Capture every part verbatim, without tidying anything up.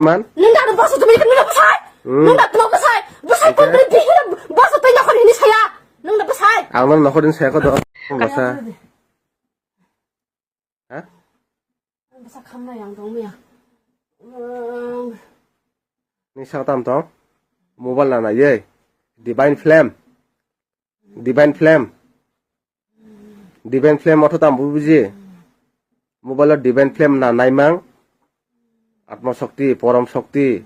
Man? Nung da boso tumi nung da bwsai. Hmm. Nung da tuma bwsai. Bwsai kon bini bihira boso twi nokhor hini saya. Nung da bwsai. Ang no nokhor hini saya ko do. Bwsa. Ha? Bwsa khamna yang tong mia. Ni sa tam tong. Mobile na na ye. Divine Flame. Divine Flame. Divine Flame otho tam buji. Mobile o Divine Flame na naimang. Atma Shakti, Porom Shakti.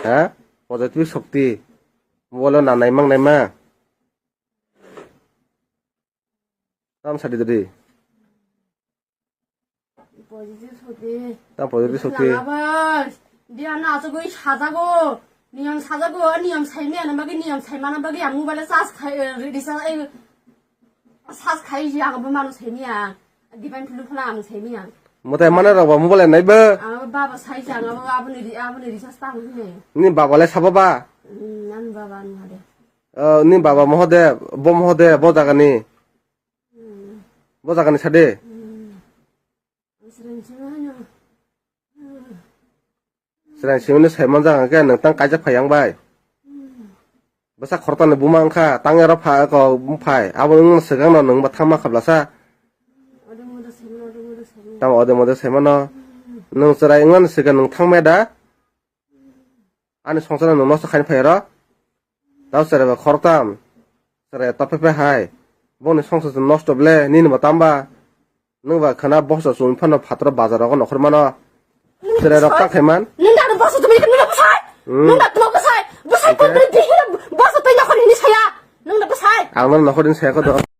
Ha? Positive Shakti. Mobile o na naimang naima. Tam sadi dadi. Positive soti. Tam positive soti. Dia na asugwi sajago. Niyam sajago, niyam saimani bagwi, niyam saimani bagwi ang mobile charge khai, eh, recharge, eh, charge khai ji ang bo manu saimia. Divine Flame phana ang saimia. Motai mana rok ba mobile nai ba? Ang baba sai jang abo aboni ri-, aboni recharge tang hine. Ni baba le sabo ba? Hmm, nan baba ni hade. Oh, ni baba mohode, bo mohode, bo jagani. Hmm. Bo jagani sade. Hmm. Sreng simi hano. Hmm. Sreng simi no saimon jaga ke nang tang kaijak phai yang bai. Hmm. Bwsa khorokta ni buma wngkha, tang ero pha ko phai. Abo wng swkang no nang ba thangma khablasa. Ode mode saimano, ode mode saimano. Tamo ode mode saimano. Hmm. Nang chwrai wngmani swkang nang thangmaya da? Ani songsar no nosto khaini phai ro. Tao chwrai ba khoroktam. Chwrai ta phe phe hai. Boni songsar se nosto ble, nini bo tamba. Nung ba khana boso chum phano phatro bazar rogo nokhor mano. Chwrai rok ta khaiman. Nung da boso tumi nung da bwsai. Hmm. Nung da tuma bwsai. Bwsai kon bini bihira boso twi nokhor hini saya. Nung da bwsai. Ang no nokhor hini saya ko do.